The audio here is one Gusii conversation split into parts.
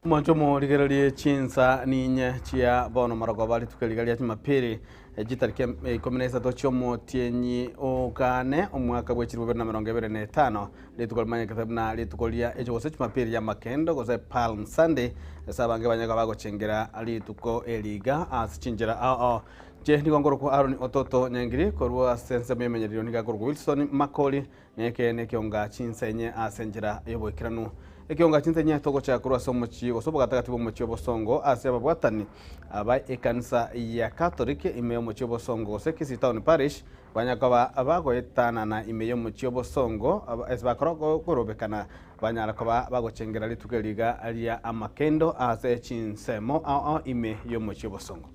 Mwanche omorigererie chinsa ninye chia bono marogoba rituko riga ria Jumapili chitariki 13 chi'omotienyi okane omwaka bwe 2025 rituko rimanyekete buna rituko ria echo gose Jumapili y'amakendo gose Palm Sunday ase abange banyare bagochengera rituko eriga ase chinchera ao ao. Inche nigo nkorokwa Aaron Ototo Nyangiri korwa ase ensemo y'emenyererio nigo akorokwa Wilson Makori Na eke nekeonga chinsenye ase enchera y'oboikeranu. Ekeonga chinsenye togochaka korwa ase omochie gose obogatagati bw'omochie obosongo ase ababwatani aba ekanisa ya Catholic ime y'omochie obosongo gose Kisii Town Parish banya koba bagoetanana ime y'omochie obosongo ase bakora korobekana banyara koba bagochengera rituko eri iga ria amakendo ase chinsemo ao ao ime y'omochie obosongo.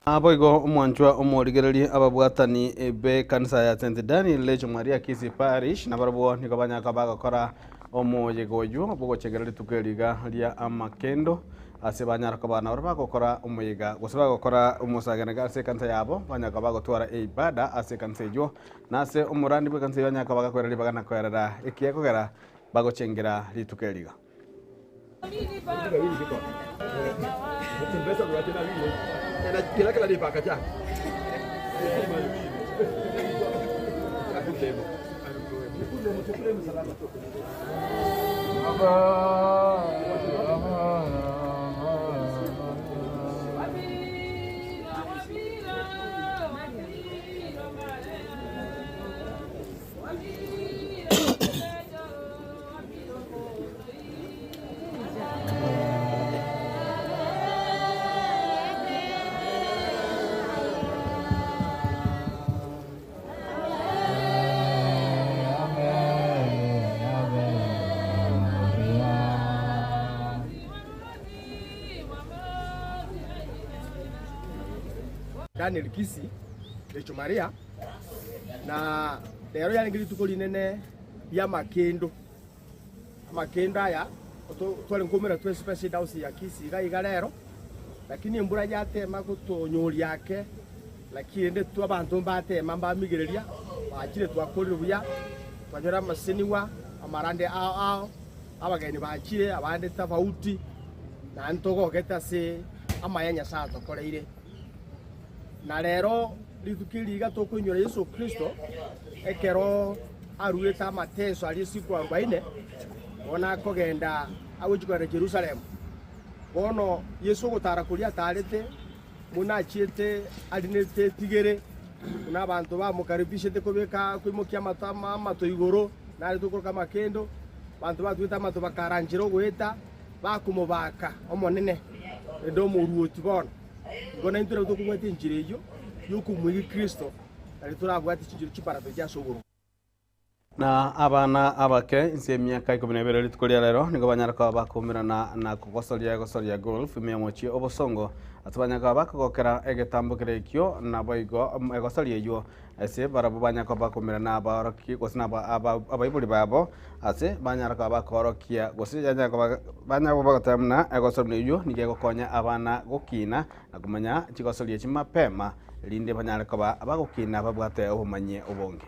Naboigo omwanchwa omorigererie ababwatani b'ekanisa ya St. Daniel Legio Maria Kisii Parish nabarabwo nigo banyaka bagokora omoyega oywo bw'ogochengera rituko eri iga ria amakendo ase banyara koba nabarabwo bagokora omoyega gose bagokora omosagenega ase ekanisa yabo banyara koba bagotwara eibada ase ekanisa eywo na ase omorandi bw'ekanisa eywo anyare koba gakoira ribaga na koerera ekiagokera bagochengera rituko eri iga. Daniel Kisi, Recho Maria, na rero yarenge rituko rinene ri'amakendo. Amakendo aya tware nkoumera twensi ase edausi ya Kisii iga iga rero, lakini embura yatema gotonyoria ake, lakini rende abanto mbatema mbamigereria, bachire twakorire buya, twanyora amasenigwa, amarande ao ao, abageni bachire abande tofauti, naende togogete ase amaya Nyasaye atokoreire. Na rero rituko eri iga tokoinyora Yeso Kristo ekero aruete amateso aria siku arubaine, bono akogenda agochia kogenda Yerusalemu. Bono Yeso ogotara koria atarete, buna achiete arinete etigere, buna abanto bamokaribishete kobeka koimokia amato amato igoro, nare tokoroka amakendo, abanto batwete amato bakaranchera ogoeta, bakomobaka Omonene, naende omoruoti bono. Igo naintwe nabo tokobwata enchera eyio. y'okomoiga Kristo, nario torabwate chinchera chimbarato chia ase oboronge. Na abana abake inse y'emiaka ikomi na ebere rituko ria rero nigo banyare koba bakoumerana na kogosoria egosoria golf ime y'omochie obosongo, ase banyare koba bakogokera egetambo kere ekio naboigo egosoria eyio ase barabwo banyare koba bakoumerana abaoroki gose na abaibori babo ase banyare koba bakoorokia gose yanyare koba banyare koba bagoteba buna egosoria eyio nigo egokonya abana gokina na komanya chigosoria echi mapema erinde banyare koba bagokina babwate obomanyi obonge.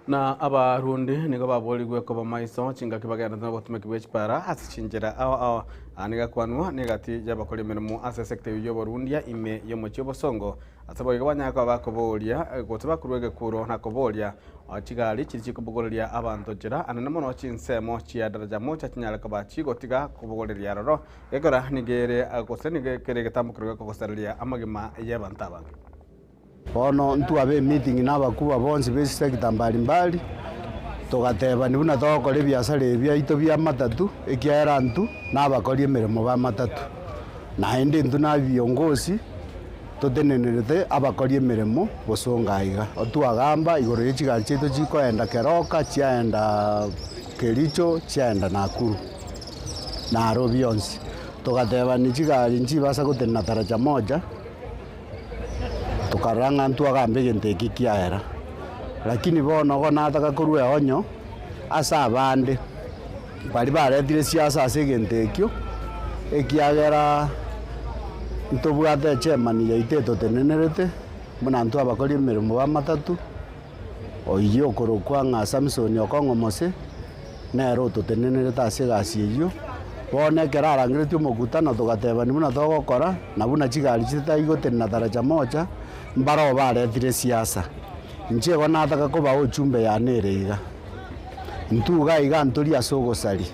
Na Abarundi nigo baborigwe koba maiso chingaki bagenderete nobotumeki bwe chipara ase chinchera ao ao. Aya nigo akwanwa negati y'abakori emeremo ase esecta eyio y'oborundia ime y'omochie obosongo. Ase boigo banyare koba bakoboria gose bakorwa egekuro na koboria chigari chiria chikobogoreria abanto nchera anene mono chinsemo chia Daraja Moja chinyare koba chigotiga kobogoreria aroro gekora nigo ere gose nigo kere egetambo keria gekogosareria amagima y'abanto abange. Bono ntwabe emeeting na abakubwa bonsi be chisector mbari mbari, togatebani buna togokora ebiasara ebi biaito bia matatu, ekiagera intwe nabakori emeremo ba matatu. Naende intwe na viongozi totenenerete abakori emeremo bosongo aiga. Otwagamba igoro ye chigari chiaito chikoenda Keroka, chiaenda Kericho, chiaenda Nakuru, Nairobi yonsi. Togatebani chigari nchibasa gotenena taraja moja. Tokarora ng'a ntwagambe egento eke kiaera, lakini bono igo nataka korwa eonyo ase abande baria baretire siasa ase egento ekio, ekiagera ntobwate echairman yaito etotenenerete, buna intwe abakori emeremo ba matatu. Oyio okorokwa ng'a Samson okong'a omose, nere ototenenerete ase egasi eyio. Bono ekero arangeretie omokutano togatebania buna togokora, na buna chigari chitari gotenena taracha mocha, mbaroo baretire esiasa. Inche igo nataka kobaa ujumbe yane ere iga, intwe iga iga ntori ase ogosaria,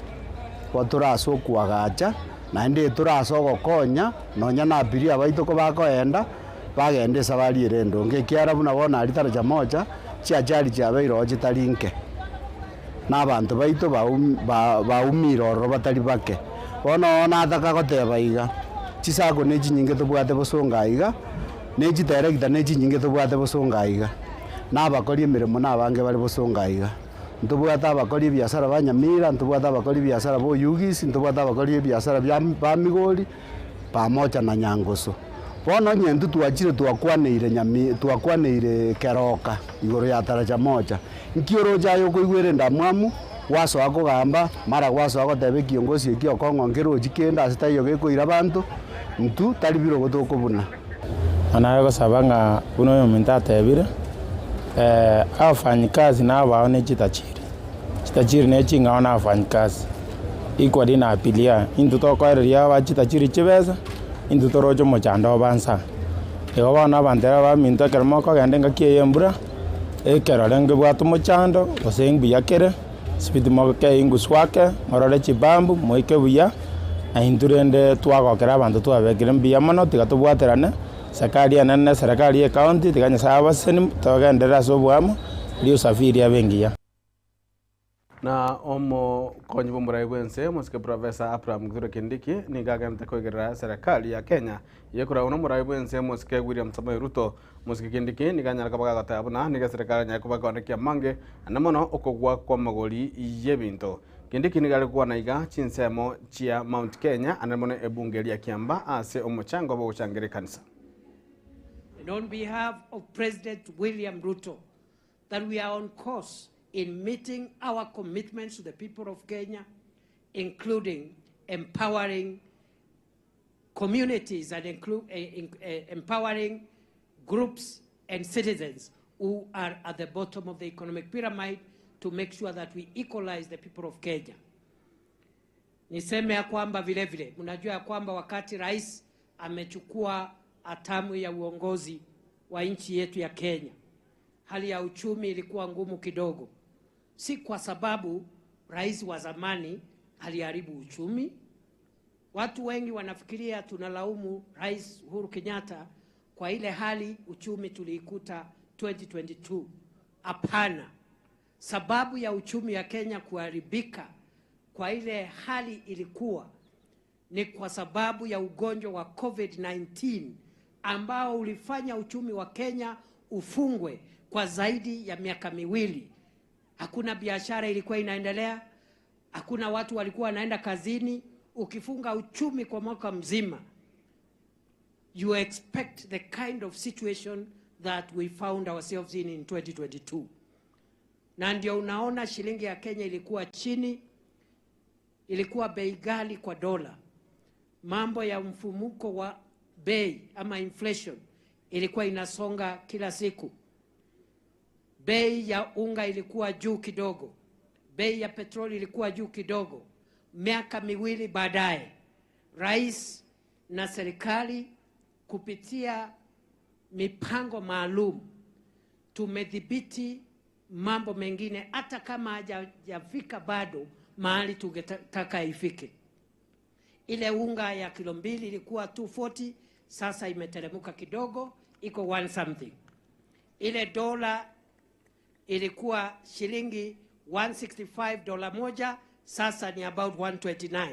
igo tore ase okoagacha, naende tore ase ogokonya, nonya na abiria baito kobakoenda. Bagenda esabari ere endonge, ekiagera buna bono aria taracha mocha, chiachari chiabeire oo chitari nke, na abanto baito baumire ororo batari bake. Bono oo nataka goteba iga, chisako ne chinyinge tobwate bosongo aiga, ne chiteregita ne chinyinge tobwate bosongo aiga, na abakori emeremo nabange bare bosongo aiga. Ntobwate abakori ebiasara ba Nyamira, ntobwate abakori ebiasara ba Oyugis, ntobwate abakori ebiasara bia ba Migori, pamoja na Nyangoso. Bono onye intwe twachire twakwaneire nyami twakwaneire keroka igoro ya taracha moja, nki oroche aye okoigwera endamwamu, gwasoa kogamba, mara gwasoa goteba ekiongosi eki okong'o nkerochi kende ase taiyo gekoira abanto, intwe tari birogo tokobuna. Bono aye gosaba ng'a buna oyominto atebire, abafanyikazi nabao ne chitachiri, chitachiri ne ching'ao na abafanyikazi. Equally na abiria, intwe tokoereria aba chitachiri chibesa, intwe toroche omochando obo nsa. Igo bono abanto aba baminto ekero mokogenda engaki eye ya embura, ekerore ngebwate omochando, gose mbuya kere, sibiti moke engusu ake, morore chibambu, moike buya, na intwe rende twagokera abanto twabekire mbuya mono, tiga tobwaterane, serikali enene na eserekari ya ecounty, tiga Nyasaye abasesenie, togenderere ase oboamo, erio usafiri abe engiya. Na omokonyi bw'omorai bw'ense, omosike Professor Abraham Kithure Kindiki, nigo agenderete koigerera eserekari ya Kenya eyekoragwa nomorai bw'ense omosike William Samoei Ruto. Omosike Kindiki nigo anyare koba gagoteba buna nigo eserekari enyare koba ekonekia amange naende mono okogwa kw'amagori y'ebinto. Kindiki nigo are gokwana iga chinsemo chia Mount Kenya ande mono ebunge ria Kiambaa ase omochango bw'ogochangera ekanisa. And on behalf of President William Ruto, that we are on course in meeting our commitments to the people of Kenya, including empowering communities and empowering groups and citizens who are at the bottom of the economic pyramid to make sure that we equalize the people of Kenya. Niseme ya kwamba vile vile mnajua ya kwamba wakati rais amechukua hatamu ya uongozi wa nchi yetu ya Kenya. Hali ya uchumi ilikuwa ngumu kidogo, si kwa sababu rais wa zamani aliharibu uchumi. Watu wengi wanafikiria tunalaumu Rais Uhuru Kenyatta kwa ile hali uchumi tuliikuta 2022. Hapana, sababu ya uchumi ya Kenya kuharibika kwa ile hali ilikuwa ni kwa sababu ya ugonjwa wa COVID-19 ambao ulifanya uchumi wa Kenya ufungwe kwa zaidi ya miaka miwili. Hakuna biashara ilikuwa inaendelea, hakuna watu walikuwa wanaenda kazini. Ukifunga uchumi kwa mwaka mzima, you expect the kind of situation that we found ourselves in in 2022. Na ndio unaona shilingi ya Kenya ilikuwa chini, ilikuwa bei ghali kwa dola. Mambo ya mfumuko wa bei ama inflation ilikuwa inasonga kila siku. Bei ya unga ilikuwa juu kidogo, bei ya petroli ilikuwa juu kidogo. Miaka miwili baadaye, rais na serikali kupitia mipango maalum tumedhibiti mambo mengine, hata kama hajafika bado mahali tungetaka ifike. Ile unga ya kilo mbili ilikuwa 240, sasa imeteremka kidogo, iko 1 something. Ile dola ilikuwa shilingi 165 dola moja, sasa ni about 129.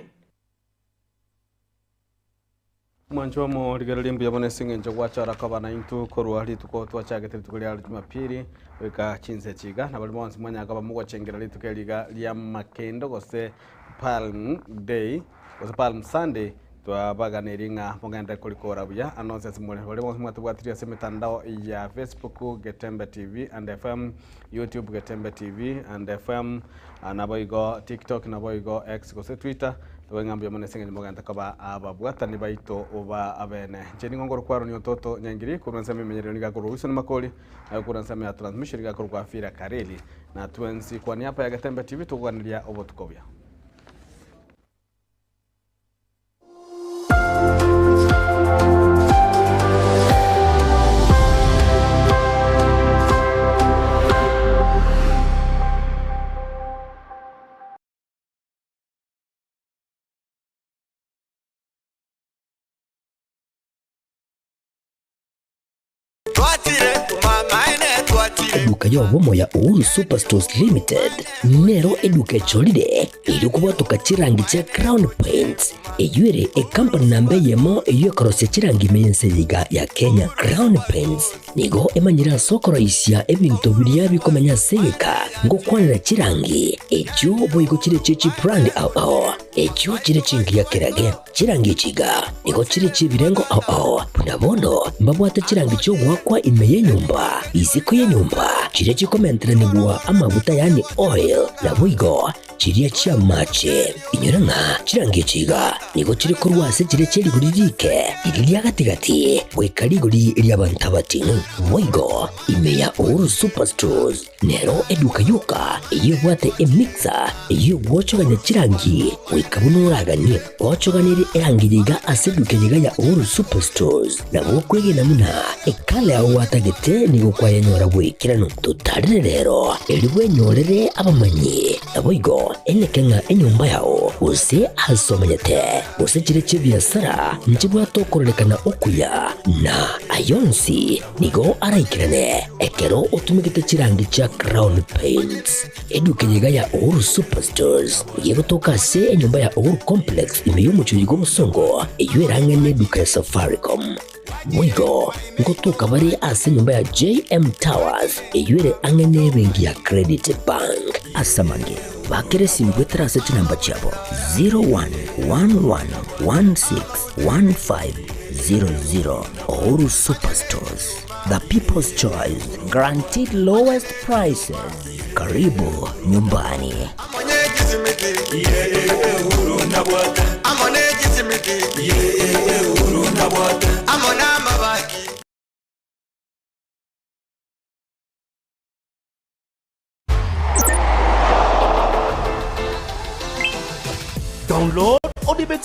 Mwancho omorigereria mbuya bono ase eng'encho gwachora koba naintwe korwa rituko twachagete rituko ria jumapili goika chinse chiga nabari bonsi mwanya koba mogochengera rituko eriga ria makendo gose Palm Day gose Palm Sunday twabaganeri ng'a mogende korikora buya anonse ase more baria bonsi mwatobwatirie ase emitandao ya Facebook Getembe TV and FM, YouTube Getembe TV and FM, nabo igo TikTok nabo igo X gose Twitter. Tobe ng'a mbuya mono ase eng'encho mogente koba ababwatani baito oba abene. Inche nigo ngorokwa Aaron Ototo Nyangiri korwa ensemo emenyerero niga korwa Wilson Makori, naye korwa ensemo ya transmission niga korwa Afira Kareli. Na twensi kwa niaba ya Getembe TV togoganeria obotuko obuya. Eduka y'obomo ya Uhuru Superstores Limited nero eduka echorire erio kobwatoka chirangi chia Crown Paints eyio ere ecompany namba eyemo eyio ekorosia chirangi ime y'ense eye iga ya Kenya. Crown Paints nigo emanyire ase okoroisia ebinto biria bikomenya ase egeka ngokwanera chirangi echio boigo chire chie chibrand ao ao echio chire chingiya kerage. Chirangi echi iga nigo chire chi'ebirengo ao ao, buna bono mbabwate chirangi chi'ogoakwa ime y'enyomba, isiko y'enyomba, chiria chikomenteranigwa amaguta yaani oil, naboigo chiria chi'amache. Inyora ng'a chirangi echi iga nigo chire korwa ase chiria chie rigori rike, riria ria gati-gati, goika rigori ri'abanto abating'u. Boigo ime ya Uhuru Superstores nero eduka yoka eyio ebwate emixer eyio egwochogania chirangi goika buna oraganie. Gwochoganirie erangi eye iga ase eduka eye iga ya Uhuru Superstores, nabo okwegena buna ekala yao gwatagete nigo kwayenyora bw'ekeranu. Totarire rero erio bwenyorere abamanyi, naboigo eneke ng'a enyomba yao gose ase omenyete gose chire chi'ebiasara nchibwate okororekana okuya, na ayonsi nigo araikerane ekero otumegete chirangi chia Crown Paints. Eduka eye iga ya Uhuru Superstores nigo egotoka ase enyomba ya Uhuru Complex ime y'omochie oyo bw'obosongo, eyio erang'e neduka ya Safaricom. Boigo ngotoka bare ase enyomba ya JM Towers eyio ere ang'e nebenki ya Credit Bank. Ase amange, bakera esimu goetera ase chinamba chiabo 0111161500. Uhuru Superstores, the people's choice, guaranteed lowest prices. Karibu nyumbani. Download Odibet